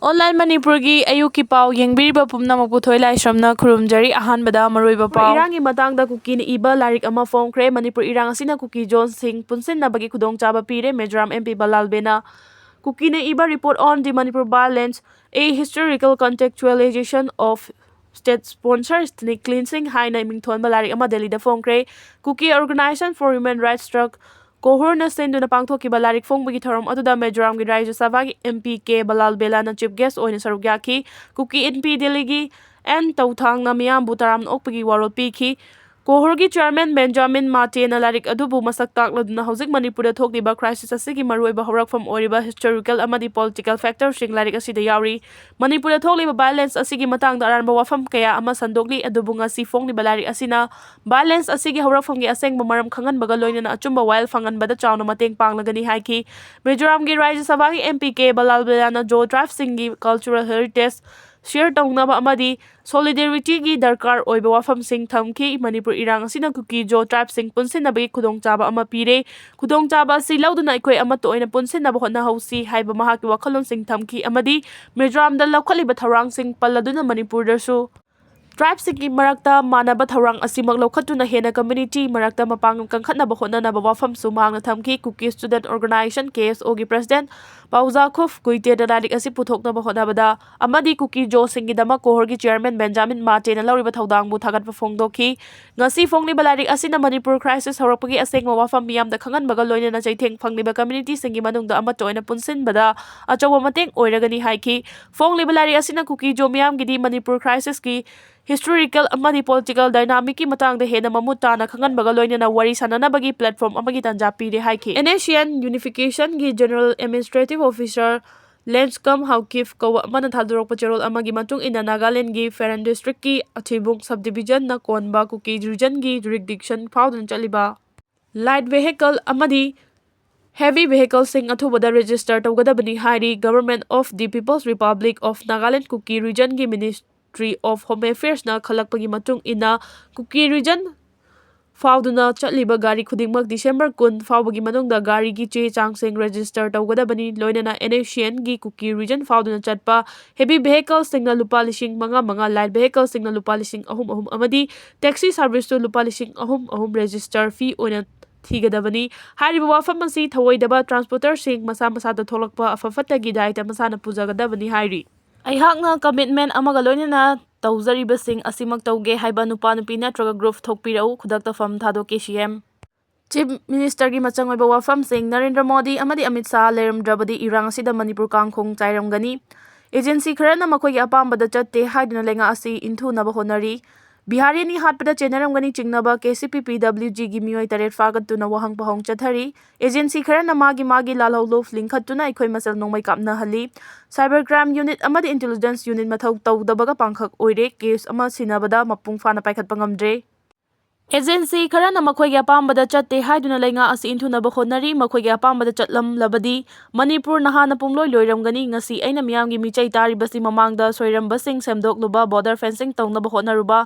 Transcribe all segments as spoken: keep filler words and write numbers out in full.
Online ꯃꯅꯤꯄꯨꯔꯒꯤ ꯑꯌꯨꯛꯀꯤ ꯄꯥꯎ ꯌꯦꯡꯕꯤꯔꯤꯕ ꯄꯨꯝꯅꯃꯛꯄꯨ ꯊꯣꯏ ꯂꯥꯏꯁ꯭ꯔꯝꯅ ꯈꯨꯔꯨꯝꯖꯔꯤ꯫ ꯑꯍꯥꯟꯕꯗ ꯃꯔꯨꯑꯣꯏꯕ ꯄꯥꯎ꯫ ꯏꯔꯥꯡꯒꯤ ꯃꯇꯥꯡꯗ ꯀꯨꯀꯤꯅ ꯏꯕ ꯂꯥꯏꯔꯤꯛ ꯑꯃ ꯐꯣꯡꯈ꯭ꯔꯦ꯫ ꯃꯅꯤꯄꯨꯔ ꯏꯔꯥꯡ ꯑꯁꯤꯅ ꯀꯨꯀꯤ ꯖꯣꯟꯁꯤꯡ ꯄꯨꯟꯁꯤꯟꯅꯕꯒꯤ ꯈꯨꯗꯣꯡꯆꯥꯕ ꯄꯤꯔꯦ꯫ Mizoram M P ꯕꯂꯥꯜ ꯕꯦꯅꯥ꯫ ꯀꯨꯀꯤꯅ ꯏꯕ Report on the Manipur Violence, A Historical Contextualization of State Sponsored Ethnic Cleansing ꯍꯥꯏꯅ ꯃꯤꯡꯊꯣꯟꯕ ꯂꯥꯏꯔꯤꯛ ꯑꯃ ꯗꯦꯜꯂꯤꯗ ꯐꯣꯡꯈ꯭ꯔꯦ꯫ Kuki Organization for Human Rights truck ꯀꯣꯍꯣꯔꯅ ꯁꯤꯟꯗꯨꯅ ꯄꯥꯡꯊꯣꯛꯈꯤꯕ ꯂꯥꯏꯔꯤꯛ ꯐꯣꯡꯕꯒꯤ ꯊꯧꯔꯝ ꯑꯗꯨꯗ ꯃꯤꯖꯣꯔꯥꯝꯒꯤ ꯔꯥꯖ꯭ꯌ ꯁꯚꯥꯒꯤ M P K ꯕꯂꯥꯜ ꯕꯦꯂꯥꯅ chief guest ꯑꯣꯏꯅ ꯁꯔꯨꯛ ꯌꯥꯈꯤ꯫ ꯀꯨꯀꯤ ꯏꯟꯄꯤ ꯗꯤꯜꯂꯤꯒꯤ ꯑꯦꯟ ꯇꯧꯊꯥꯡꯅ ꯃꯤꯌꯥꯝꯕꯨ ꯇꯔꯥꯝꯅ ꯑꯣꯛꯄꯒꯤ ꯋꯥꯔꯣꯜ ꯄꯤꯈꯤ꯫ ꯀꯣꯍꯣꯔꯒꯤ chairman ꯕꯦꯟꯖꯥꯃꯤꯟ ꯃꯥꯇꯦꯅ ꯂꯥꯏꯔꯤꯛ ꯑꯗꯨꯕꯨ ꯃꯁꯛ ꯇꯥꯛꯂꯗꯨꯅ ꯍꯧꯖꯤꯛ ꯃꯅꯤꯄꯨꯔꯗ ꯊꯣꯛꯂꯤꯕ crisis ꯑꯁꯤꯒꯤ ꯃꯔꯨꯑꯣꯏꯕ ꯍꯧꯔꯛꯐꯝ ꯑꯣꯏꯔꯤꯕ historical ꯑꯃꯗꯤ political factorꯁꯤꯡ ꯂꯥꯏꯔꯤꯛ ꯑꯁꯤꯗ ꯌꯥꯎꯔꯤ꯫ ꯃꯅꯤꯄꯨꯔꯗ ꯊꯣꯛꯂꯤꯕ violence ꯑꯁꯤꯒꯤ ꯃꯇꯥꯡꯗ ꯑꯔꯥꯟꯕ ꯋꯥꯐꯝ ꯀꯌꯥ ꯑꯃ ꯁꯟꯗꯣꯛꯂꯤ, ꯑꯗꯨꯕꯨ ꯉꯁꯤ ꯐꯣꯡꯂꯤꯕ ꯂꯥꯏꯔꯤꯛ ꯑꯁꯤꯅ violence ꯑꯁꯤꯒꯤ ꯍꯧꯔꯛꯐꯝꯒꯤ ꯑꯁꯦꯡꯕ ꯃꯔꯝ ꯈꯪꯍꯟꯕꯒ ꯂꯣꯏꯅꯅ ꯑꯆꯨꯝꯕ ꯋꯥꯌꯦꯜ ꯐꯪꯍꯟꯕꯗ ꯆꯥꯎꯅ ꯃꯇꯦꯡ ꯄꯥꯡꯂꯒꯅꯤ ꯍꯥꯏꯈꯤ꯫ ꯃꯤꯖꯣꯔꯥꯝꯒꯤ ꯔꯥꯖ꯭ꯌ ꯁꯚꯥꯒꯤ M P K ꯕꯂꯥꯜ ꯕꯦꯂꯥꯅ ꯖꯣ tribeꯁꯤꯡꯒꯤ cultural heritage share ꯇꯧꯅꯕ ꯑꯃꯗꯤ solidarityꯒꯤ ꯗꯔꯀꯥꯔ ꯑꯣꯏꯕ ꯋꯥꯐꯝꯁꯤꯡ ꯊꯝꯈꯤ꯫ ꯃꯅꯤꯄꯨꯔ ꯏꯔꯥꯡ ꯑꯁꯤꯅ ꯀꯨꯀꯤ ꯖꯣ tribeꯁꯤꯡ ꯄꯨꯟꯁꯤꯟꯅꯕꯒꯤ ꯈꯨꯗꯣꯡꯆꯥꯕ ꯑꯃ ꯄꯤꯔꯦ꯫ ꯈꯨꯗꯣꯡꯆꯥꯕ ꯑꯁꯤ ꯂꯧꯗꯨꯅ ꯑꯩꯈꯣꯏ ꯑꯃꯠꯇ ꯑꯣꯏꯅ ꯄꯨꯟꯁꯤꯟꯅꯕ ꯍꯣꯠꯅꯍꯧꯁꯤ ꯍꯥꯏꯕ ꯃꯍꯥꯛꯀꯤ ꯋꯥꯈꯜꯂꯣꯟꯁꯤꯡ ꯊꯝꯈꯤ ꯑꯃꯗꯤ ꯃꯤꯖꯣꯔꯥꯝꯗ ꯂꯧꯈꯠꯂꯤꯕ ꯊꯧꯔꯥꯡꯁꯤꯡ ꯄꯜꯂꯗꯨꯅ ꯃꯅꯤꯄꯨꯔꯗꯁꯨ tribeꯁꯤꯡꯒꯤ ꯃꯔꯛꯇ ꯃꯥꯟꯅꯕ ꯊꯧꯔꯥꯡ ꯑꯁꯤꯃꯛ ꯂꯧꯈꯠꯇꯨꯅ ꯍꯦꯟꯅ community ꯃꯔꯛꯇ ꯃꯄꯥꯡꯒꯜ ꯀꯟꯈꯠꯅꯕ ꯍꯣꯠꯅꯅꯕ ꯋꯥꯐꯝꯁꯨ ꯃꯍꯥꯛꯅ ꯊꯝꯈꯤ꯫ Kuki Student Organization, KSOꯒꯤ president ꯄꯥꯎꯖꯥꯈꯨꯐ ꯀꯨꯏꯇꯦꯅ ꯂꯥꯏꯔꯤꯛ ꯑꯁꯤ ꯄꯨꯊꯣꯛꯅꯕ ꯍꯣꯠꯅꯕꯗ ꯑꯃꯗꯤ ꯀꯨꯀꯤ ꯖꯣꯁꯤꯡꯒꯤꯗꯃꯛ ꯀꯣꯍꯣꯔꯒꯤ chairman ꯕꯦꯟꯖꯥꯃꯤꯟ ꯃꯥꯇꯦꯅ ꯂꯧꯔꯤꯕ ꯊꯧꯗꯥꯡꯕꯨ ꯊꯥꯒꯠꯄ ꯐꯣꯡꯗꯣꯛꯈꯤ꯫ ꯉꯁꯤ ꯐꯣꯡꯂꯤꯕ ꯂꯥꯏꯔꯤꯛ ꯑꯁꯤꯅ ꯃꯅꯤꯄꯨꯔ crisis ꯍꯧꯔꯛꯄꯒꯤ ꯑꯁꯦꯡꯕ ꯋꯥꯐꯝ ꯃꯤꯌꯥꯝꯗ ꯈꯪꯍꯟꯕꯒ ꯂꯣꯏꯅꯅ ꯆꯩꯊꯦꯡ ꯐꯪꯂꯤꯕ communityꯁꯤꯡꯒꯤ ꯃꯅꯨꯡꯗ ꯑꯃꯠꯇ ꯑꯣꯏꯅ ꯄꯨꯟꯁꯤꯟꯕꯗ ꯑꯆꯧꯕ ꯃꯇꯦꯡ ꯑꯣꯏꯔꯒꯅꯤ ꯍꯥꯏꯈꯤ꯫ ꯐꯣꯡꯂꯤꯕ ꯂꯥꯏꯔꯤꯛ ꯑꯁꯤꯅ ꯀꯨꯀꯤ ꯖꯣ ꯃꯤꯌꯥꯝꯒꯤꯗꯤ ꯃꯅꯤꯄꯨꯔ crisisꯀꯤ historical ꯑꯃꯗꯤ political dynamicꯀꯤ ꯃꯇꯥꯡꯗ ꯍꯦꯟꯅ ꯃꯃꯨꯠ ꯇꯥꯅ ꯈꯪꯍꯟꯕꯒ ꯂꯣꯏꯅꯅ ꯋꯥꯔꯤ ꯁꯥꯅꯅꯕꯒꯤ platform ꯑꯃꯒꯤ ꯇꯥꯟꯖꯥ ꯄꯤꯔꯦ ꯍꯥꯏꯈꯤ꯫ NSCN Unificationꯒꯤ General Administrative Officer Lenskamb Haokip ꯀꯧꯕ ꯑꯃꯅ ꯊꯥꯗꯣꯔꯛꯄ ꯆꯦꯔꯣꯜ ꯑꯃꯒꯤ ꯃꯇꯨꯡ ꯏꯟꯅ ꯅꯥꯒꯥꯂꯦꯟꯗꯒꯤ ꯐꯦꯔꯟ districtꯀꯤ ꯑꯊꯤꯕꯨꯡ subdivisionꯅ ꯀꯣꯟꯕ ꯀꯨꯀꯤ regionꯒꯤ jurisdiction ꯐꯥꯎꯗꯨꯅ ꯆꯠꯂꯤꯕ light vehicle ꯑꯃꯗꯤ heavy vehicleꯁꯤꯡ ꯑꯊꯨꯕꯗ register ꯇꯧꯒꯗꯕꯅꯤ ꯍꯥꯏꯔꯤ꯫ Government of the People's Republic of Nagaland Kuki Regionꯒꯤ Ministry of Home Affairsꯅ ꯈꯜꯂꯛꯄꯒꯤ ꯃꯇꯨꯡ ꯏꯟꯅ ꯀꯨꯀꯤ region ꯐꯥꯎꯗꯨꯅ ꯆꯠꯂꯤꯕ ꯒꯥꯔꯤ ꯈꯨꯗꯤꯡꯃꯛ ꯗꯤꯁꯦꯝꯕꯔ ꯀꯨꯟ ꯐꯥꯎꯕꯒꯤ ꯃꯅꯨꯡꯗ ꯒꯥꯔꯤꯒꯤ ꯆꯦ ꯆꯥꯡꯁꯤꯡ ꯔꯦꯖꯤꯁꯇꯔ ꯇꯧꯒꯗꯕꯅꯤ꯫ ꯂꯣꯏꯅꯅ NSCN ꯒꯤ ꯀꯨꯀꯤ ꯔꯤꯖꯟ ꯐꯥꯎꯗꯨꯅ ꯆꯠꯄ ꯍꯦꯚꯤ ꯚꯦꯍꯤꯀꯜꯁꯤꯡꯅ ꯂꯨꯄꯥ ꯂꯤꯁꯤꯡ ꯃꯉꯥ ꯃꯉꯥ, ꯂꯥꯏꯠ ꯚꯦꯍꯤꯀꯜꯁꯤꯡꯅ ꯂꯨꯄꯥ ꯂꯤꯁꯤꯡ ꯑꯍꯨꯝ ꯑꯍꯨꯝ ꯑꯃꯗꯤ ꯇꯦꯛꯁꯤ ꯁꯥꯔꯚꯤꯁꯇꯨ ꯂꯨꯄꯥ ꯂꯤꯁꯤꯡ ꯑꯍꯨꯝ ꯑꯍꯨꯝ ꯔꯦꯖꯤꯁꯇꯔ ꯐꯤ ꯑꯣꯏꯅ ꯊꯤꯒꯗꯕꯅꯤ꯫ ꯍꯥꯏꯔꯤꯕ ꯋꯥꯐꯝ ꯑꯁꯤ ꯊꯧꯑꯣꯏꯗꯕ ꯇ꯭ꯔꯥꯟꯁꯄꯣꯔꯇꯔꯁꯤꯡ ꯃꯁꯥ ꯃꯁꯥꯗ ꯊꯣꯛꯂꯛꯄ ꯑꯐ ꯐꯠꯇꯒꯤ ꯗꯥꯏꯇ ꯃꯁꯥꯅ ꯄꯨꯖꯒꯗꯕꯅꯤ ꯍꯥꯏꯔꯤ꯫ ꯑꯩꯍꯥꯛꯅ ꯀꯃꯤꯠꯃꯦꯟ ꯑꯃꯒ ꯂꯣꯏꯅꯅ ꯇꯧꯖꯔꯤꯕꯁꯤꯡ ꯑꯁꯤꯃꯛ ꯇꯧꯒꯦ ꯍꯥꯏꯕ ꯅꯨꯄꯥ ꯅꯨꯄꯤ ꯅꯠꯇ꯭ꯔꯒ ꯒ꯭ꯔꯨꯞ ꯊꯣꯛꯄꯤꯔꯛꯎ꯫ ꯈꯨꯗꯛꯇ ꯐꯝ ꯊꯥꯗꯣꯛꯀꯦ, CM꯫ ꯆꯤꯐ ꯃꯤꯅꯤꯁꯇꯔꯒꯤ ꯃꯆꯪ ꯑꯣꯏꯕ ꯋꯥꯐꯝꯁꯤꯡ꯫ ꯅꯔꯦꯟꯗ꯭ꯔ ꯃꯣꯗꯤ ꯑꯃꯗꯤ ꯑꯃꯤꯠ ꯁꯥꯍ ꯂꯩꯔꯝꯗ꯭ꯔꯕꯗꯤ ꯏꯔꯥꯡ ꯑꯁꯤꯗ ꯃꯅꯤꯄꯨꯔ ꯀꯥꯡꯈꯣꯡ ꯆꯥꯏꯔꯝꯒꯅꯤ꯫ ꯑꯦꯖꯦꯟꯁꯤ ꯈꯔꯅ ꯃꯈꯣꯏꯒꯤ ꯑꯄꯥꯝꯕꯗ ꯆꯠꯇꯦ ꯍꯥꯏꯗꯨꯅ ꯂꯩꯉꯥꯛ ꯑꯁꯤ ꯏꯟꯊꯨꯅꯕ ꯍꯣꯠꯅꯔꯤ꯫ ꯕꯤꯍꯥꯔꯤ ꯑꯅꯤ ꯍꯥꯠꯄꯗ ꯆꯦꯟꯅꯔꯝꯒꯅꯤ ꯆꯤꯡꯅꯕ KCP PWG ꯒꯤ ꯃꯤꯑꯣꯏ ꯇꯔꯦꯠ ꯐꯥꯒꯠꯇꯨꯅ ꯋꯥꯍꯪ ꯄꯥꯎꯍꯪ ꯆꯠꯊꯔꯤ꯫ ꯑꯦꯖꯦꯟꯁꯤ ꯈꯔꯅ ꯃꯥꯒꯤ ꯃꯥꯒꯤ ꯂꯥꯜꯍꯧꯂꯨꯞ ꯂꯤꯡꯈꯠꯇꯨꯅ ꯑꯩꯈꯣꯏ ꯃꯁꯦꯜ ꯅꯣꯡꯃꯩ ꯀꯥꯞꯅꯍꯜꯂꯤ꯫ ꯁꯥꯏꯕꯔ ꯀ꯭ꯔꯥꯏꯝ ꯌꯨꯅꯤꯠ ꯑꯃꯗꯤ ꯏꯟꯇꯦꯂꯤꯖꯦꯟꯁ ꯌꯨꯅꯤꯠ ꯃꯊꯧ ꯇꯧꯗꯕꯒ ꯄꯥꯡꯈꯛ ꯑꯣꯏꯔꯦ꯫ ꯀꯦꯁ ꯑꯃ ꯁꯤꯟꯅꯕꯗ ꯃꯄꯨꯡ ꯐꯥꯅ ꯄꯥꯏꯈꯠꯄ ꯉꯝꯗ꯭ꯔꯦ꯫ ꯑꯦꯖꯦꯟꯁꯤ ꯈꯔꯅ ꯃꯈꯣꯏꯒꯤ ꯑꯄꯥꯝꯕꯗ ꯆꯠꯇꯦ ꯍꯥꯏꯗꯨꯅ ꯂꯩꯉꯥꯛ ꯑꯁꯤ ꯏꯟꯊꯨꯅꯕ ꯍꯣꯠꯅꯔꯤ꯫ ꯃꯈꯣꯏꯒꯤ ꯑꯄꯥꯝꯕꯗ ꯆꯠꯂꯝꯂꯕꯗꯤ ꯃꯅꯤꯄꯨꯔ ꯅꯍꯥꯟꯅ ꯄꯨꯡꯂꯣꯏ ꯂꯣꯏꯔꯝꯒꯅꯤ꯫ ꯉꯁꯤ ꯑꯩꯅ ꯃꯤꯌꯥꯝꯒꯤ ꯃꯤꯆꯩ ꯇꯥꯔꯤꯕꯁꯤ ꯃꯃꯥꯡꯗ ꯁꯣꯏꯔꯝꯕꯁꯤꯡ ꯁꯦꯝꯗꯣꯛꯂꯨꯕ, ꯕꯣꯔꯗꯔ ꯐꯦꯟꯁꯤꯡ ꯇꯧꯅꯕ ꯍꯣꯠꯅꯔꯨꯕ,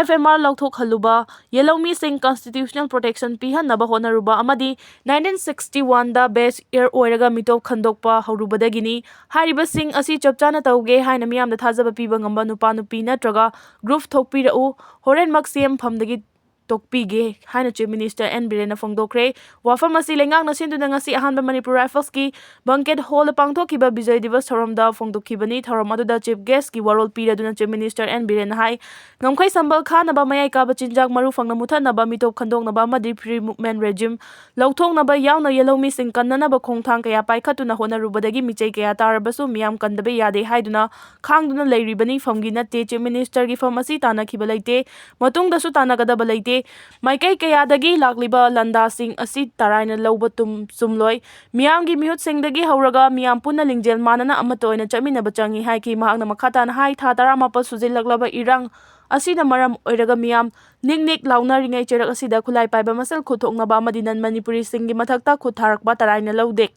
FMR ꯂꯧꯊꯣꯛꯍꯜꯂꯨꯕ, ꯌꯦꯜꯍꯧꯃꯤꯁꯤꯡ ꯀꯟꯁꯇꯤꯇ꯭ꯌꯨꯁꯅꯦꯜ ꯄ꯭ꯔꯣꯇꯦꯛꯁꯟ ꯄꯤꯍꯟꯅꯕ ꯍꯣꯠꯅꯔꯨꯕ ꯑꯃꯗꯤ ꯅꯥꯏꯟꯇꯤꯟ ꯁꯤꯛꯁꯇꯤ ꯋꯥꯟꯗ ꯕꯦꯁ ꯏꯌꯔ ꯑꯣꯏꯔꯒ ꯃꯤꯇꯣꯞ ꯈꯟꯗꯣꯛꯄ ꯍꯧꯔꯨꯕꯗꯒꯤꯅꯤ꯫ ꯍꯥꯏꯔꯤꯕꯁꯤꯡ ꯑꯁꯤ ꯆꯞ ꯆꯥꯅ ꯇꯧꯒꯦ ꯍꯥꯏꯅ ꯃꯤꯌꯥꯝꯗ ꯊꯥꯖꯕ ꯄꯤꯕ ꯉꯝꯕ ꯅꯨꯄꯥ ꯅꯨꯄꯤ ꯅꯠꯇ꯭ꯔꯒ ꯒ꯭ꯔꯨꯞ ꯊꯣꯛꯄꯤꯔꯛꯎ꯫ ꯍꯣꯔꯦꯟꯃꯛ CM ꯐꯝꯗꯒꯤ ꯇꯣꯛꯄꯤꯒꯦ ꯍꯥꯏꯅ ꯆꯤꯐ ꯃꯤꯅꯤꯁꯇꯔ ꯑꯦꯟ ꯕꯤꯔꯦꯟꯅ ꯐꯣꯡꯗꯣꯛꯈ꯭ꯔꯦ꯫ ꯋꯥꯐꯝ ꯑꯁꯤ ꯂꯩꯉꯥꯛꯅ ꯁꯤꯟꯗꯨꯅ ꯉꯁꯤ ꯑꯍꯥꯟꯕ ꯃꯅꯤꯄꯨꯔ ꯔꯥꯏꯐꯜꯁꯀꯤ ꯕꯪꯀꯦꯠ ꯍꯣꯜꯗ ꯄꯥꯡꯊꯣꯛꯈꯤꯕ ꯕꯤꯖꯣꯏ ꯗꯤꯕꯁ ꯊꯧꯔꯝꯗ ꯐꯣꯡꯗꯣꯛꯈꯤꯕꯅꯤ꯫ ꯊꯧꯔꯝ ꯑꯗꯨꯗ ꯆꯤꯐ ꯒꯦꯁ꯭ꯠꯀꯤ ꯋꯥꯔꯣꯜ ꯄꯤꯔꯗꯨꯅ ꯆꯤꯐ ꯃꯤꯅꯤꯁꯇꯔ ꯑꯦꯟ ꯕꯤꯔꯦꯟꯅ ꯍꯥꯏ, ꯉꯝꯈꯩ ꯁꯝꯕꯜ ꯈꯥꯅꯕ, ꯃꯌꯥꯏ ꯀꯥꯕ ꯆꯤꯟꯖꯥꯛ ꯃꯔꯨ ꯐꯪꯅ ꯃꯨꯊꯠꯅꯕ, ꯃꯤꯇꯣꯞ ꯈꯟꯗꯣꯛꯅꯕ ꯑꯃꯗꯤ ꯐ꯭ꯔꯤ ꯃꯨꯚꯃꯦꯟꯠ ꯔꯦꯖꯤꯝ ꯂꯧꯊꯣꯛꯅꯕ ꯌꯥꯎꯅ ꯌꯦꯜꯍꯧꯃꯤꯁꯤꯡ ꯀꯟꯅꯅꯕ ꯈꯣꯡꯊꯥꯡ ꯀꯌꯥ ꯄꯥꯏꯈꯠꯇꯨꯅ ꯍꯣꯠꯅꯔꯨꯕꯗꯒꯤ ꯃꯤꯆꯩ ꯀꯌꯥ ꯇꯥꯔꯕꯁꯨ ꯃꯤꯌꯥꯝ ꯀꯟꯗꯕ ꯌꯥꯗꯦ ꯍꯥꯏꯗꯨꯅ ꯈꯥꯡꯗꯨꯅ ꯂꯩꯔꯤꯕꯅꯤ꯫ ꯐꯝꯒꯤ ꯅꯠꯇꯦ꯫ ꯆꯤꯐ ꯃꯤꯅꯤꯁꯇꯔꯒꯤ ꯐꯝ ꯑꯁꯤ ꯇꯥꯟꯅꯈꯤꯕ ꯂꯩꯇꯦ꯫ ꯃꯇꯨꯡꯗꯁꯨ ꯇꯥꯟꯅꯒꯗꯕ ꯂꯩꯇꯦ꯫ ꯃꯥꯏꯀꯩ ꯀꯌꯥꯗꯒꯤ ꯂꯥꯛꯂꯤꯕ ꯂꯥꯟꯗꯥꯁꯤꯡ ꯑꯁꯤ ꯇꯔꯥꯏꯅ ꯂꯧꯕ ꯇꯨꯝ-, ꯆꯨꯝꯂꯣꯏ꯫ ꯃꯤꯌꯥꯝꯒꯤ ꯃꯤꯍꯨꯠꯁꯤꯡꯗꯒꯤ ꯍꯧꯔꯒ ꯃꯤꯌꯥꯝ ꯄꯨꯟꯅ ꯂꯤꯡꯖꯦꯜ ꯃꯥꯟꯅꯅ ꯑꯃꯠꯇ ꯑꯣꯏꯅ ꯆꯠꯃꯤꯟꯅꯕ ꯆꯪꯏ ꯍꯥꯏꯈꯤ꯫ ꯃꯍꯥꯛꯅ ꯃꯈꯥ ꯇꯥꯅ ꯍꯥꯏ, ꯊꯥ ꯇꯔꯥꯃꯥꯄꯜ ꯁꯨꯖꯤꯜꯂꯛꯂꯕ ꯏꯔꯥꯡ ꯑꯁꯤꯅ ꯃꯔꯝ ꯑꯣꯏꯔꯒ ꯃꯤꯌꯥꯝ ꯅꯤꯛ ꯅꯤꯛ ꯂꯥꯎꯅꯔꯤꯉꯩ ꯆꯩꯔꯛ ꯑꯁꯤꯗ ꯈꯨꯠꯂꯥꯏ ꯄꯥꯏꯕ ꯃꯁꯦꯜ ꯈꯨꯠ ꯊꯣꯛꯅꯕ ꯑꯃꯗꯤ ꯅꯟ ꯃꯅꯤꯄꯨꯔꯤꯁꯤꯡꯒꯤ ꯃꯊꯛꯇ ꯈꯨꯠ ꯊꯥꯔꯛꯄ ꯇꯔꯥꯏꯅ ꯂꯧꯗꯦ꯫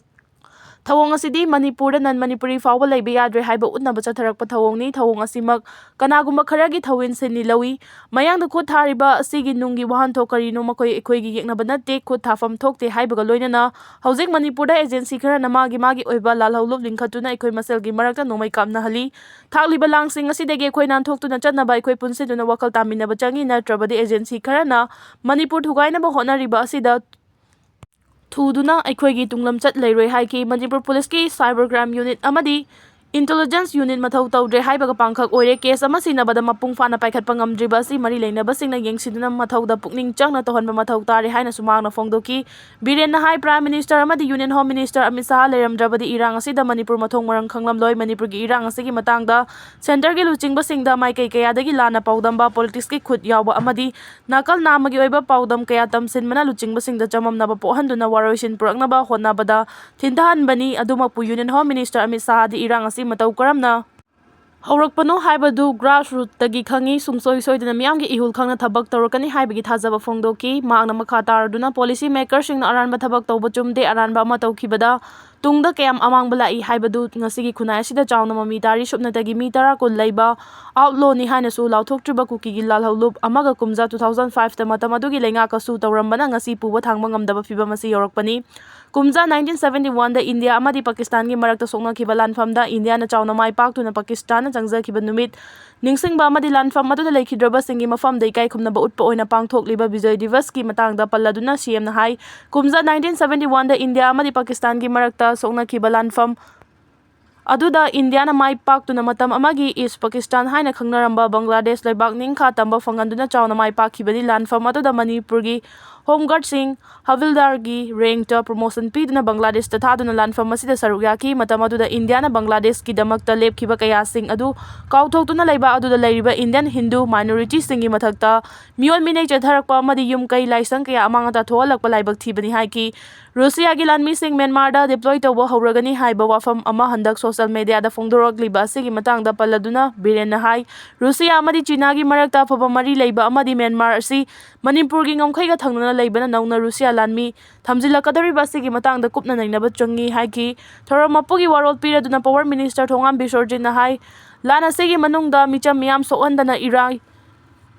ꯊꯧꯑꯣꯡ ꯑꯁꯤꯗꯤ ꯃꯅꯤꯄꯨꯔꯗ ꯅꯟ ꯃꯅꯤꯄꯨꯔꯤ ꯐꯥꯎꯕ ꯂꯩꯕ ꯌꯥꯗ꯭ꯔꯦ ꯍꯥꯏꯕ ꯎꯠꯅꯕ ꯆꯠꯊꯔꯛꯄ ꯊꯧꯑꯣꯡꯅꯤ꯫ ꯊꯧꯑꯣꯡ ꯑꯁꯤꯃꯛ ꯀꯅꯥꯒꯨꯝꯕ ꯈꯔꯒꯤ ꯊꯧꯑꯣꯏꯟ ꯁꯤꯟꯅꯤ ꯂꯧꯏ꯫ ꯃꯌꯥꯡꯗ ꯈꯨꯠ ꯊꯥꯔꯤꯕ ꯑꯁꯤꯒꯤ ꯅꯨꯡꯒꯤ ꯋꯥꯍꯟꯊꯣꯛ ꯀꯔꯤꯅꯣ, ꯃꯈꯣꯏ ꯑꯩꯈꯣꯏꯒꯤ ꯌꯦꯛꯅꯕ ꯅꯠꯇꯦ, ꯈꯨꯠ ꯊꯥꯐꯝ ꯊꯣꯛꯇꯦ ꯍꯥꯏꯕꯒ ꯂꯣꯏꯅꯅ ꯍꯧꯖꯤꯛ ꯃꯅꯤꯄꯨꯔꯗ ꯑꯦꯖꯦꯟꯁꯤ ꯈꯔꯅ ꯃꯥꯒꯤ ꯃꯥꯒꯤ ꯑꯣꯏꯕ ꯂꯥꯜꯍꯧꯂꯨꯞ ꯂꯤꯡꯈꯠꯇꯨꯅ ꯑꯩꯈꯣꯏ ꯃꯁꯦꯜꯒꯤ ꯃꯔꯛꯇ ꯅꯣꯡꯃꯩ ꯀꯥꯞꯅꯍꯜꯂꯤ꯫ ꯊꯥꯛꯂꯤꯕ ꯂꯥꯡꯁꯤꯡ ꯑꯁꯤꯗꯒꯤ ꯑꯩꯈꯣꯏ ꯅꯥꯟꯊꯣꯛꯇꯨꯅ ꯆꯠꯅꯕ ꯑꯩꯈꯣꯏ ꯄꯨꯟꯁꯤꯟꯗꯨꯅ ꯋꯥꯈꯜ ꯇꯥꯃꯤꯟꯅꯕ ꯆꯪꯏ, ꯅꯠꯇ꯭ꯔꯕꯗꯤ ꯑꯦꯖꯦꯟꯁꯤ ꯈꯔꯅ ꯃꯅꯤꯄꯨꯔ ꯊꯨꯒꯥꯏꯅꯕ ꯍꯣꯠꯅꯔꯤꯕ ꯑꯁꯤꯗ ꯊꯨꯗꯨꯅ ꯑꯩꯈꯣꯏꯒꯤ ꯇꯨꯡꯂꯝꯆꯠ ꯂꯩꯔꯣꯏ ꯍꯥꯏꯈꯤ꯫ ꯃꯅꯤꯄꯨꯔ ꯄꯨꯂꯤꯁꯀꯤ cyber crime unit ꯑꯃꯗꯤ intelligence unit ꯃꯊꯧ ꯇꯧꯗ꯭ꯔꯦ ꯍꯥꯏꯕꯒ ꯄꯥꯡꯈꯛ ꯑꯣꯏꯔꯦ꯫ ꯀꯦꯁ ꯑꯃ ꯁꯤꯟꯅꯕꯗ ꯃꯄꯨꯡ ꯐꯥꯅ ꯄꯥꯏꯈꯠꯄ ꯉꯝꯗ꯭ꯔꯤꯕ ꯑꯁꯤ ꯃꯔꯤ ꯂꯩꯅꯕꯁꯤꯡꯅ ꯌꯦꯡꯁꯤꯟꯗꯨꯅ ꯃꯊꯧꯗ ꯄꯨꯛꯅꯤꯡ ꯆꯪꯅ ꯇꯧꯍꯟꯕ ꯃꯊꯧ ꯇꯥꯔꯦ ꯍꯥꯏꯅꯁꯨ ꯃꯍꯥꯛꯅ ꯐꯣꯡꯗꯣꯛꯈꯤ꯫ ꯕꯤꯔꯦꯟꯅ ꯍꯥꯏ, Prime Minister ꯑꯃꯗꯤ Union Home Minister ꯑꯃꯤꯠ ꯁꯍꯥ ꯂꯩꯔꯝꯗ꯭ꯔꯕꯗꯤ ꯏꯔꯥꯡ ꯑꯁꯤꯗ ꯃꯅꯤꯄꯨꯔ ꯃꯊꯣꯡ ꯃꯔꯝ ꯈꯪꯂꯝꯂꯣꯏ꯫ ꯃꯅꯤꯄꯨꯔꯒꯤ ꯏꯔꯥꯡ ꯑꯁꯤꯒꯤ ꯃꯇꯥꯡꯗ centreꯒꯤ ꯂꯨꯆꯤꯡꯕꯁꯤꯡꯗ ꯃꯥꯏꯀꯩ ꯀꯌꯥꯗꯒꯤ ꯂꯥꯟꯅ ꯄꯥꯎꯗꯝꯕ, ꯄꯣꯂꯤꯇꯤꯛꯁꯀꯤ ꯈꯨꯠ ꯌꯥꯎꯕ ꯑꯃꯗꯤ ꯅꯥꯀꯜ ꯅꯥꯝꯃꯒꯤ ꯑꯣꯏꯕ ꯄꯥꯎꯗꯝ ꯀꯌꯥ ꯇꯝꯁꯤꯟꯕꯅ ꯂꯨꯆꯤꯡꯕꯁꯤꯡꯗ ꯆꯃꯝꯅꯕ ꯄꯣꯛꯍꯟꯗꯨꯅ ꯋꯥꯔꯣꯏꯁꯤꯟ ꯄꯨꯔꯛꯅꯕ ꯍꯣꯠꯅꯕꯗ ꯊꯤꯟꯊꯍꯟꯕꯅꯤ꯫ ꯑꯗꯨꯃꯛꯄꯨ Union Home Minister ꯑꯃꯤꯠ ꯁꯍꯥꯗꯤ ꯏꯔꯥꯡ ꯑꯁꯤ ꯃꯇꯧ ꯀꯔꯝꯅ ꯍꯧꯔꯛꯄꯅꯣ ꯍꯥꯏꯕꯗꯨ grassrootꯇꯒꯤ ꯈꯪꯏ꯫ ꯁꯨꯡꯁꯣꯏ ꯁꯣꯏꯗꯅ ꯃꯤꯌꯥꯝꯒꯤ ꯏꯍꯨꯜ ꯈꯪꯅ ꯊꯕꯛ ꯇꯧꯔꯛꯀꯅꯤ ꯍꯥꯏꯕꯒꯤ ꯊꯥꯖꯕ ꯐꯣꯡꯗꯣꯛꯈꯤ꯫ ꯃꯍꯥꯛꯅ ꯃꯈꯥ ꯇꯥꯔꯗꯨꯅ policy makerꯁꯤꯡꯅ ꯑꯔꯥꯟꯕ ꯊꯕꯛ ꯇꯧꯕ ꯆꯨꯝꯗꯦ, ꯑꯔꯥꯟꯕ ꯑꯃ ꯇꯧꯈꯤꯕꯗ ꯇꯨꯡꯗ ꯀꯌꯥꯝ ꯑꯃꯥꯡꯕ ꯂꯥꯛꯏ ꯍꯥꯏꯕꯗꯨ ꯉꯁꯤꯒꯤ ꯈꯨꯟꯅꯥꯏ ꯑꯁꯤꯗ ꯆꯥꯎꯅ ꯃꯃꯤ ꯇꯥꯔꯤ꯫ ꯁꯨꯞꯅꯇꯒꯤ ꯃꯤ ꯇꯔꯥ ꯀꯨꯟ ꯂꯩꯕ outlawꯅꯤ ꯍꯥꯏꯅꯁꯨ ꯂꯥꯎꯊꯣꯛꯇ꯭ꯔꯤꯕ ꯀꯨꯀꯤꯒꯤ ꯂꯥꯜꯍꯧꯂꯨꯞ ꯑꯃꯒ ꯀꯨꯝꯖꯥ two thousand fiveꯇ ꯃꯇꯝ ꯑꯗꯨꯒꯤ ꯂꯩꯉꯥꯛ ꯑꯁꯨ ꯇꯧꯔꯝꯕꯅ ꯉꯁꯤ ꯄꯨꯕ ꯊꯥꯡꯕ ꯉꯝꯗꯕ ꯐꯤꯚꯝ ꯑꯁꯤ ꯌꯧꯔꯛꯄꯅꯤ꯫ ꯀꯨꯝꯖꯥ nineteen seventy oneꯗ ꯏꯟꯗꯤꯌꯥ ꯑꯃꯗꯤ ꯄꯥꯀꯤꯁꯇꯥꯟꯒꯤ ꯃꯔꯛꯇ ꯁꯣꯛꯅꯈꯤꯕ ꯂꯥꯟꯐꯝꯗ ꯏꯟꯗꯤꯌꯥꯅ ꯆꯥꯎꯅ ꯃꯥꯏ ꯄꯥꯛꯇꯨꯅ ꯄꯥꯀꯤꯁꯇꯥꯟꯅ ꯆꯪꯖꯈꯤꯕ ꯅꯨꯃꯤꯠ ꯅꯤꯡꯁꯤꯡꯕ ꯑꯃꯗꯤ ꯂꯥꯟꯐꯝ ꯑꯗꯨꯗ ꯂꯩꯈꯤꯗ꯭ꯔꯕꯁꯤꯡꯒꯤ ꯃꯐꯝꯗ ꯏꯀꯥꯏ ꯈꯨꯝꯅꯕ ꯎꯠꯄ ꯑꯣꯏꯅ ꯄꯥꯡꯊꯣꯛꯂꯤꯕ ꯕꯤꯖꯣꯏ ꯗꯤꯕꯁꯀꯤ ꯃꯇꯥꯡꯗ ꯄꯜꯂꯗꯨꯅ CMꯅ ꯍꯥꯏ, ꯀꯨꯝꯖꯥ nineteen seventy oneꯗ ꯏꯟꯗꯤꯌꯥ ꯑꯃꯗꯤ ꯄꯥꯀꯤꯁꯇꯥꯟꯒꯤ ꯃꯔꯛꯇ ꯁꯣꯛꯅꯈꯤꯕ ꯂꯥꯟꯐꯝ ꯑꯗꯨꯗ ꯏꯟꯗꯤꯌꯥꯅ ꯃꯥꯏ ꯄꯥꯛꯇꯨꯅ ꯃꯇꯝ ꯑꯃꯒꯤ ꯏꯁ ꯄꯥꯀꯤꯁꯇꯥꯟ ꯍꯥꯏꯅ ꯈꯪꯅꯔꯝꯕ ꯕꯪꯒ꯭ꯂꯥꯗꯦꯁ ꯂꯩꯕꯥꯛ ꯅꯤꯡꯈꯥ ꯇꯝꯕ ꯐꯪꯍꯟꯗꯨꯅ ꯆꯥꯎꯅ ꯃꯥꯏ ꯄꯥꯛꯈꯤꯕꯅꯤ꯫ ꯂꯥꯟꯐꯝ ꯑꯗꯨꯗ ꯃꯅꯤꯄꯨꯔꯒꯤ Home Guardꯁꯤꯡ ꯍꯕꯤꯜꯗꯥꯔꯒꯤ rankꯇ promotion ꯄꯤꯗꯨꯅ ꯕꯪꯒ꯭ꯂꯥꯗꯦꯁꯇ ꯊꯥꯗꯨꯅ ꯂꯥꯟꯐꯝ ꯑꯁꯤꯗ ꯁꯔꯨꯛ ꯌꯥꯈꯤ꯫ ꯃꯇꯝ ꯑꯗꯨꯗ ꯏꯟꯗꯤꯌꯥꯅ ꯕꯪꯒ꯭ꯂꯥꯗꯦꯁꯀꯤꯗꯃꯛꯇ ꯂꯦꯞꯈꯤꯕ ꯀꯌꯥꯁꯤꯡ ꯑꯗꯨ ꯀꯥꯎꯊꯣꯛꯇꯨꯅ ꯂꯩꯕꯥꯛ ꯑꯗꯨꯗ ꯂꯩꯔꯤꯕ Indian Hindu minorityꯁꯤꯡꯒꯤ ꯃꯊꯛꯇ ꯃꯤꯑꯣꯠ ꯃꯤꯅꯩ ꯆꯠꯊꯔꯛꯄ ꯑꯃꯗꯤ ꯌꯨꯝ ꯀꯩ ꯂꯥꯏꯁꯪ ꯀꯌꯥ ꯑꯃꯥꯡ ꯑꯇꯥ ꯊꯣꯛꯍꯜꯂꯛꯄ ꯂꯥꯏꯕꯛ ꯊꯤꯕꯅꯤ ꯍꯥꯏꯈꯤ꯫ ꯔꯨꯁꯤꯌꯥꯒꯤ ꯂꯥꯟꯃꯤꯁꯤꯡ ꯃ꯭ꯌꯥꯟꯃꯥꯔꯗ deploy ꯇꯧꯕ ꯍꯧꯔꯒꯅꯤ ꯍꯥꯏꯕ ꯋꯥꯐꯝ ꯑꯃ ꯍꯟꯗꯛ social mediaꯗ ꯐꯣꯡꯗꯣꯔꯛꯂꯤꯕ ꯑꯁꯤꯒꯤ ꯃꯇꯥꯡꯗ ꯄꯜꯂꯗꯨꯅ ꯕꯤꯔꯦꯟꯅ ꯍꯥꯏ, ꯔꯨꯁꯤꯌꯥ ꯑꯃꯗꯤ ꯆꯤꯅꯥꯒꯤ ꯃꯔꯛꯇ ꯑꯐꯕ ꯃꯔꯤ ꯂꯩꯕ ꯑꯃꯗꯤ ꯃ꯭ꯌꯥꯟꯃꯥꯔ ꯑꯁꯤ ꯃꯅꯤꯄꯨꯔꯒꯤ ꯉꯝꯈꯩꯒ ꯊꯪꯅꯅ ꯂꯩꯕꯅ ꯅꯧꯅ ꯔꯨꯁꯤꯌꯥ ꯂꯥꯟꯃꯤ ꯊꯝꯖꯤꯜꯂꯛꯀꯗꯧꯔꯤꯕ ꯑꯁꯤꯒꯤ ꯃꯇꯥꯡꯗ ꯀꯨꯞꯅ ꯅꯩꯅꯕ ꯆꯪꯏ ꯍꯥꯏꯈꯤ꯫ ꯊꯧꯔꯝ ꯃꯄꯨꯒꯤ ꯋꯥꯔꯣꯜ ꯄꯤꯔꯗꯨꯅ Power Minister ꯊꯣꯉꯥꯝ ꯕꯤꯁꯣꯔꯖꯤꯠꯅ ꯍꯥꯏ, ꯂꯥꯟ ꯑꯁꯤꯒꯤ ꯃꯅꯨꯡꯗ ꯃꯤꯆꯝ ꯃꯤꯌꯥꯝ ꯁꯣꯛꯍꯟꯗꯅ ꯏꯔꯥꯡ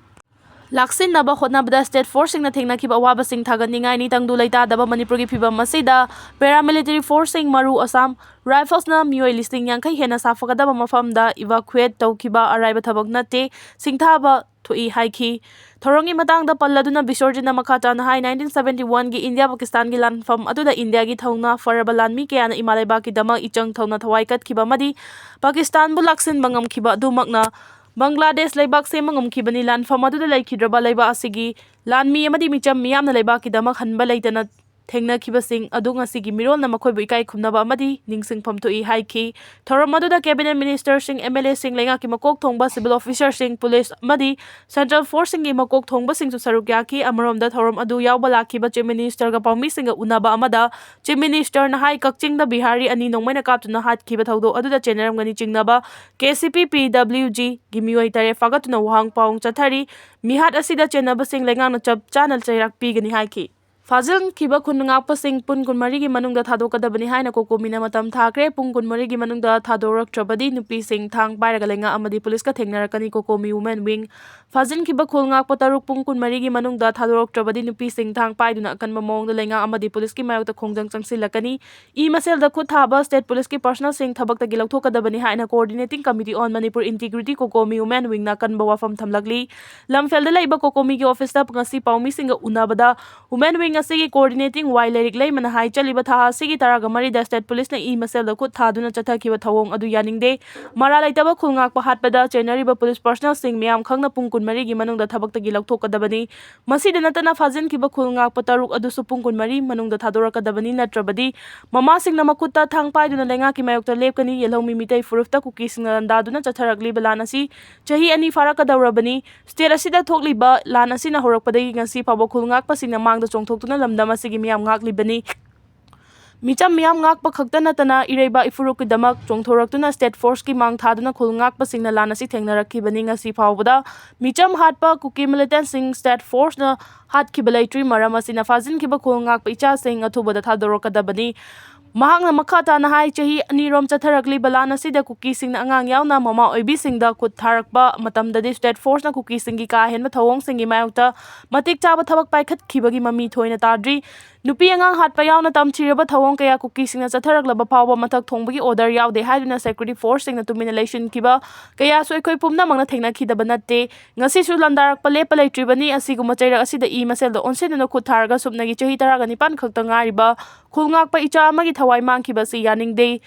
ꯂꯥꯛꯁꯤꯟꯅꯕ ꯍꯣꯠꯅꯕꯗ state forceꯁꯤꯡꯅ ꯊꯦꯡꯅꯈꯤꯕ ꯑꯋꯥꯕꯁꯤꯡ ꯊꯥꯒꯠꯅꯤꯡꯉꯥꯏꯅꯤ꯫ ꯇꯪꯗꯨ ꯂꯩꯇꯥꯗꯕ ꯃꯅꯤꯄꯨꯔꯒꯤ ꯐꯤꯚꯝ ꯑꯁꯤꯗ paramilitary forceꯁꯤꯡ, ꯃꯔꯨ Assam Riflesꯅ ꯃꯤꯑꯣꯏ ꯂꯤꯁꯤꯡ ꯌꯥꯡꯈꯩ ꯍꯦꯟꯅ ꯁꯥꯐꯒꯗꯕ ꯃꯐꯝꯗ evacuate ꯇꯧꯈꯤꯕ ꯑꯔꯥꯏꯕ ꯊꯕꯛ ꯅꯠꯇꯦ, ꯁꯤꯡꯊꯥꯕ ꯊꯣꯛꯏ ꯍꯥꯏꯈꯤ꯫ ꯊꯧꯔꯝꯒꯤ ꯃꯇꯥꯡꯗ ꯄꯜꯂꯗꯨꯅ ꯕꯤꯁꯣꯔꯖꯤꯠꯅ ꯃꯈꯥ ꯇꯥꯅ ꯍꯥꯏ, nineteen seventy oneꯒꯤ ꯏꯟꯗꯤꯌꯥ ꯄꯥꯀꯤꯁꯇꯥꯟꯒꯤ ꯂꯥꯟꯐꯝ ꯑꯗꯨꯗ ꯏꯟꯗꯤꯌꯥꯒꯤ ꯊꯧꯅꯥ ꯐꯔꯕ ꯂꯥꯟꯃꯤ ꯀꯌꯥꯅ ꯏꯃꯥ ꯂꯩꯕꯥꯛꯀꯤꯗꯃꯛ ꯏꯆꯪ ꯊꯧꯅ ꯊꯋꯥꯏ ꯀꯠꯈꯤꯕ ꯑꯃꯗꯤ ꯄꯥꯀꯤꯁꯇꯥꯟꯕꯨ ꯂꯥꯛꯁꯤꯟꯕ ꯉꯝꯈꯤꯕ ꯑꯗꯨꯃꯛꯅ ꯕꯪꯒ꯭ꯂꯥꯗꯦꯁ ꯂꯩꯕꯥꯛ ꯁꯦꯝꯕ ꯉꯝꯈꯤꯕꯅꯤ꯫ ꯂꯥꯟꯐꯝ ꯑꯗꯨꯗ ꯂꯩꯈꯤꯗ꯭ꯔꯕ ꯂꯩꯕꯥꯛ ꯑꯁꯤꯒꯤ ꯂꯥꯟꯃꯤ ꯑꯃꯗꯤ ꯃꯤꯆꯝ ꯃꯤꯌꯥꯝꯅ ꯂꯩꯕꯥꯛꯀꯤꯗꯃꯛ ꯍꯟꯕ ꯂꯩꯇꯅ ꯊꯦꯡꯅꯈꯤꯕꯁꯤꯡ ꯑꯗꯨ ꯉꯁꯤꯒꯤ ꯃꯤꯔꯣꯜꯅ ꯃꯈꯣꯏꯕꯨ ꯏꯀꯥꯏ ꯈꯨꯝꯅꯕ ꯑꯃꯗꯤ ꯅꯤꯡꯁꯤꯡꯐꯝ ꯊꯣꯛꯏ ꯍꯥꯏꯈꯤ꯫ ꯊꯧꯔꯝ ꯑꯗꯨꯗ cabinet ministerꯁꯤꯡ, MLAꯁꯤꯡ, ꯂꯩꯉꯥꯛꯀꯤ ꯃꯀꯣꯛ ꯊꯣꯡꯕ, civil officerꯁꯤꯡ, police ꯑꯃꯗꯤ central forceꯁꯤꯡꯒꯤ ꯃꯀꯣꯛ ꯊꯣꯡꯕꯁꯤꯡꯁꯨ ꯁꯔꯨꯛ ꯌꯥꯈꯤ꯫ ꯑꯃꯔꯣꯝꯗ ꯊꯧꯔꯝ ꯑꯗꯨ ꯌꯥꯎꯕ ꯂꯥꯛꯈꯤꯕ Chief Ministerꯒ ꯄꯥꯎꯃꯤꯁꯤꯡꯒ ꯎꯅꯕ ꯑꯃꯗ Chief Ministerꯅ ꯍꯥꯏ, ꯀꯛꯆꯤꯡꯗ ꯕꯤꯍꯥꯔꯤ ꯑꯅꯤ ꯅꯣꯡꯃꯩꯅ ꯀꯥꯞꯇꯨꯅ ꯍꯥꯠꯈꯤꯕ ꯊꯧꯗꯣꯛ ꯑꯗꯨꯗ ꯆꯦꯟꯅꯔꯝꯒꯅꯤ ꯆꯤꯡꯅꯕ KCP-PWGꯒꯤ ꯃꯤꯑꯣꯏ ꯇꯔꯦꯠ ꯐꯥꯒꯠꯇꯨꯅ ꯋꯥꯍꯪ ꯄꯥꯎꯍꯪ ꯆꯠꯊꯔꯤ꯫ ꯃꯤꯍꯥꯠ ꯑꯁꯤꯗ ꯆꯦꯟꯅꯕꯁꯤꯡ ꯂꯩꯉꯥꯛꯅ ꯆꯞ ꯆꯥꯅ ꯆꯩꯔꯥꯛ ꯄꯤꯒꯅꯤ ꯍꯥꯏꯈꯤ꯫ ꯐꯥꯖꯤꯟꯈꯤꯕ ꯈꯨꯟ ꯉꯥꯛꯄꯁꯤꯡ ꯄꯨꯡ ꯀꯨꯟꯃꯔꯤꯒꯤ ꯃꯅꯨꯡꯗ ꯊꯥꯗꯣꯛꯀꯗꯕꯅꯤ ꯍꯥꯏꯅ ꯀꯣꯀꯣꯃꯤꯅ ꯃꯇꯝ ꯊꯥꯈ꯭ꯔꯦ꯫ ꯄꯨꯡ ꯀꯨꯟꯃꯔꯤꯒꯤ ꯃꯅꯨꯡꯗ ꯊꯥꯗꯣꯔꯛꯇ꯭ꯔꯕꯗꯤ ꯅꯨꯄꯤꯁꯤꯡ ꯊꯥꯡ ꯄꯥꯏꯔꯒ ꯂꯩꯉꯥꯛ ꯑꯃꯗꯤ ꯄꯨꯂꯤꯁꯀ ꯊꯦꯡꯅꯔꯛꯀꯅꯤ꯫ ꯀꯣꯀꯣꯃꯤ Women Wing꯫ ꯐꯥꯖꯤꯟꯈꯤꯕ ꯈꯨꯜ ꯉꯥꯛꯄ ꯇꯔꯨꯛ ꯄꯨꯡ ꯀꯨꯟꯃꯔꯤꯒꯤ ꯃꯅꯨꯡꯗ ꯊꯥꯗꯣꯔꯛꯇ꯭ꯔꯕꯗꯤ ꯅꯨꯄꯤꯁꯤꯡ ꯊꯥꯡ ꯄꯥꯏꯗꯨꯅ ꯑꯀꯟꯕ ꯃꯑꯣꯡꯗ ꯂꯩꯉꯥꯛ ꯑꯃꯗꯤ ꯄꯨꯂꯤꯁꯀꯤ ꯃꯥꯌꯣꯛꯇ ꯈꯣꯡꯖꯪ ꯆꯪꯁꯤꯜꯂꯛꯀꯅꯤ꯫ ꯏ ꯃꯁꯦꯜꯗ ꯈꯨꯠ ꯊꯥꯕ state policeꯀꯤ personnelꯁꯤꯡ ꯊꯕꯛꯇꯒꯤ ꯂꯧꯊꯣꯛꯀꯗꯕꯅꯤ ꯍꯥꯏꯅ Coordinating Committee on Manipur Integrity, COCOMI Women Wingꯅ ꯑꯀꯟꯕ ꯋꯥꯐꯝ ꯊꯝꯂꯛꯂꯤ꯫ ꯂꯝꯐꯦꯜꯗ ꯂꯩꯕ ꯀꯣꯀꯣꯃꯤꯒꯤ officeꯇ ꯉꯁꯤ ꯄꯥꯎꯃꯤꯁꯤꯡꯒ ꯎꯅꯕꯗ Women Wing ꯑꯁꯤꯒꯤ coordinating ꯋꯥꯏ ꯂꯩꯔꯤꯛ ꯂꯩꯃꯅ ꯍꯥꯏ, ꯆꯠꯂꯤꯕ ꯊꯥ ꯑꯁꯤꯒꯤ ꯇꯔꯥꯒ ꯃꯔꯤꯗ state policeꯅ ꯏ ꯃꯁꯦꯜꯗ ꯈꯨꯠ ꯊꯥꯗꯨꯅ ꯆꯠꯊꯈꯤꯕ ꯊꯧꯑꯣꯡ ꯑꯗꯨ ꯌꯥꯅꯤꯡꯗꯦ꯫ ꯃꯔꯥꯜ ꯂꯩꯇꯕ ꯈꯨꯜ ꯉꯥꯛꯄ ꯍꯥꯠꯄꯗ ꯆꯦꯟꯅꯔꯤꯕ police personnelꯁꯤꯡ ꯃꯤꯌꯥꯝ ꯈꯪꯅ ꯄꯨꯡ ꯀꯨꯟꯃꯔꯤꯒꯤ ꯃꯅꯨꯡꯗ ꯊꯕꯛꯇꯒꯤ ꯂꯧꯊꯣꯛꯀꯗꯕꯅꯤ꯫ ꯃꯁꯤꯗ ꯅꯠꯇꯅ ꯐꯥꯖꯤꯟꯈꯤꯕ ꯈꯨꯜ ꯉꯥꯛꯄ ꯇꯔꯨꯛ ꯑꯗꯨꯁꯨ ꯄꯨꯡ ꯀꯨꯟꯃꯔꯤ ꯃꯅꯨꯡꯗ ꯊꯥꯗꯣꯔꯛꯀꯗꯕꯅꯤ, ꯅꯠꯇ꯭ꯔꯕꯗꯤ ꯃꯃꯥꯁꯤꯡꯅ ꯃꯈꯨꯠꯇ ꯊꯥꯡ ꯄꯥꯏꯗꯨꯅ ꯂꯩꯉꯥꯛꯀꯤ ꯃꯥꯌꯣꯛꯇ ꯂꯦꯞꯀꯅꯤ꯫ ꯌꯦꯜꯍꯧꯃꯤ ꯃꯤꯇꯩ ꯐꯨꯔꯨꯞꯇ ꯀꯨꯀꯤꯁꯤꯡꯅ ꯂꯥꯟꯗꯥꯗꯨꯅ ꯆꯠꯊꯔꯛꯂꯤꯕ ꯂꯥꯟ ꯑꯁꯤ ꯆꯍꯤ ꯑꯅꯤ ꯐꯥꯔꯛꯀꯗꯧꯔꯕꯅꯤ꯫ State ꯑꯁꯤꯗ ꯊꯣꯛꯂꯤꯕ ꯂꯥꯟ ꯑꯁꯤꯅ ꯍꯧꯔꯛꯄꯗꯒꯤ ꯉꯁꯤ ꯐꯥꯎꯕ ꯈꯨꯜ ꯉꯥꯛꯄꯁꯤꯡꯅ ꯃꯥꯡꯗ ꯆꯣꯡꯊꯣꯛꯇꯨꯅ ꯂꯝꯗꯝ ꯑꯁꯤꯒꯤ ꯃꯤꯌꯥꯝ ꯉꯥꯛꯂꯤꯕꯅꯤ꯫ ꯃꯤꯆꯝ ꯃꯤꯌꯥꯝ ꯉꯥꯛꯄ ꯈꯛꯇ ꯅꯠꯇꯅ ꯏꯔꯩꯕꯥꯛ ꯏꯐꯨꯔꯨꯞꯀꯤꯗꯃꯛ ꯆꯣꯡꯊꯣꯔꯛꯇꯨꯅ state forceꯀꯤ ꯃꯥꯡ ꯊꯥꯗꯨꯅ ꯈꯨꯜ ꯉꯥꯛꯄꯁꯤꯡꯅ ꯂꯥꯟ ꯑꯁꯤ ꯊꯦꯡꯅꯔꯛꯈꯤꯕꯅꯤ꯫ ꯉꯁꯤ ꯐꯥꯎꯕꯗ ꯃꯤꯆꯝ ꯍꯥꯠꯄ ꯀꯨꯀꯤ militantꯁꯤꯡ state forceꯅ ꯍꯥꯠꯈꯤꯕ ꯂꯩꯇ꯭ꯔꯤ꯫ ꯃꯔꯝ ꯑꯁꯤꯅ ꯐꯥꯖꯤꯟꯈꯤꯕ ꯈꯨꯜ ꯉꯥꯛꯄ ꯏꯆꯥꯁꯤꯡ ꯑꯊꯨꯕꯗ ꯊꯥꯗꯣꯔꯛꯀꯗꯕꯅꯤ꯫ ꯃꯍꯥꯛꯅ ꯃꯈꯥ ꯇꯥꯅ ꯍꯥꯏ, ꯆꯍꯤ ꯑꯅꯤꯔꯣꯝ ꯆꯠꯊꯔꯛꯂꯤꯕ ꯂꯥꯟ ꯑꯁꯤꯗ ꯀꯨꯀꯤꯁꯤꯡꯅ ꯑꯉꯥꯡ ꯌꯥꯎꯅ ꯃꯃꯥ ꯑꯣꯏꯕꯤꯁꯤꯡꯗ ꯈꯨꯠ ꯊꯥꯔꯛꯄ ꯃꯇꯝꯗꯗꯤ state forceꯅ ꯀꯨꯀꯤꯁꯤꯡꯒꯤ ꯀꯥ ꯍꯦꯟꯕ ꯊꯧꯑꯣꯡꯁꯤꯡꯒꯤ ꯃꯥꯌꯣꯛꯇ ꯃꯇꯤꯛ ꯆꯥꯕ ꯊꯕꯛ ꯄꯥꯏꯈꯠꯈꯤꯕꯒꯤ ꯃꯃꯤ ꯊꯣꯏꯅ ꯇꯥꯗ꯭ꯔꯤ꯫ ꯅꯨꯄꯤ ꯑꯉꯥꯡ ꯍꯥꯠꯄ ꯌꯥꯎꯅ ꯇꯝꯊꯤꯔꯕ ꯊꯧꯑꯣꯡ ꯀꯌꯥ ꯀꯨꯀꯤꯁꯤꯡꯅ ꯆꯠꯊꯔꯛꯂꯕ ꯐꯥꯎꯕ ꯃꯊꯛ ꯊꯣꯡꯕꯒꯤ order ꯌꯥꯎꯗꯦ ꯍꯥꯏꯗꯨꯅ security forceꯁꯤꯡꯅ ꯇꯨꯃꯤꯟꯅ ꯂꯩꯁꯤꯟꯈꯤꯕ ꯀꯌꯥꯁꯨ ꯑꯩꯈꯣꯏ ꯄꯨꯝꯅꯃꯛꯅ ꯊꯦꯡꯅꯈꯤꯗꯕ ꯅꯠꯇꯦ꯫ ꯉꯁꯤꯁꯨ ꯂꯥꯟꯗꯥꯔꯛꯄ ꯂꯦꯞꯄ ꯂꯩꯇ꯭ꯔꯤꯕꯅꯤ꯫ ꯑꯁꯤꯒꯨꯝꯕ ꯆꯩꯔꯛ ꯑꯁꯤꯗ ꯏ ꯃꯁꯦꯜꯗ ꯑꯣꯟꯁꯤꯟꯗꯨꯅ ꯈꯨꯠ ꯊꯥꯔꯒ ꯁꯨꯞꯅꯒꯤ ꯆꯍꯤ ꯇꯔꯥꯒ ꯅꯤꯄꯥꯟ ꯈꯛꯇ ꯉꯥꯏꯔꯤꯕ ꯈꯨꯜ ꯉꯥꯛꯄ ꯏꯆꯥ ꯑꯃꯒꯤ ꯊꯋꯥꯏ ꯃꯥꯡꯈꯤꯕ ꯑꯁꯤ ꯌꯥꯅꯤꯡꯗꯦ꯫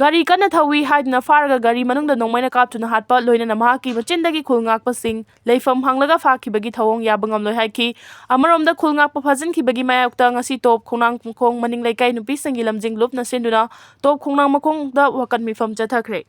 ꯒꯥꯔꯤ ꯀꯟꯅ ꯊꯧꯏ ꯍꯥꯏꯗꯨꯅ ꯐꯥꯔꯒ ꯒꯥꯔꯤ ꯃꯅꯨꯡꯗ ꯅꯣꯡꯃꯩꯅ ꯀꯥꯞꯇꯨꯅ ꯍꯥꯠꯄ, ꯂꯣꯏꯅꯅ ꯃꯍꯥꯛꯀꯤ ꯃꯆꯤꯟꯗꯒꯤ ꯈꯨꯜ ꯉꯥꯛꯄꯁꯤꯡ ꯂꯩꯐꯝ ꯍꯪꯂꯒ ꯐꯥꯈꯤꯕꯒꯤ ꯊꯧꯑꯣꯡ ꯌꯥꯕ ꯉꯝꯂꯣꯏ ꯍꯥꯏꯈꯤ꯫ ꯑꯃꯔꯣꯝꯗ ꯈꯨꯜ ꯉꯥꯛꯄ ꯐꯥꯖꯤꯟꯈꯤꯕꯒꯤ ꯃꯥꯌꯣꯛꯇ ꯉꯁꯤ ꯇꯣꯞ ꯈꯣꯡꯅꯥꯡ ꯃꯈꯣꯡ ꯃꯅꯤꯡ ꯂꯩꯀꯥꯏ ꯅꯨꯄꯤꯁꯤꯡꯒꯤ ꯂꯝꯖꯤꯡ ꯂꯨꯞꯅ ꯁꯤꯟꯗꯨꯅ ꯇꯣꯞ ꯈꯣꯡꯅꯥꯡ ꯃꯈꯣꯡꯗ ꯋꯥꯀꯠ ꯃꯤꯐꯝ ꯆꯠꯊꯈ꯭ꯔꯦ꯫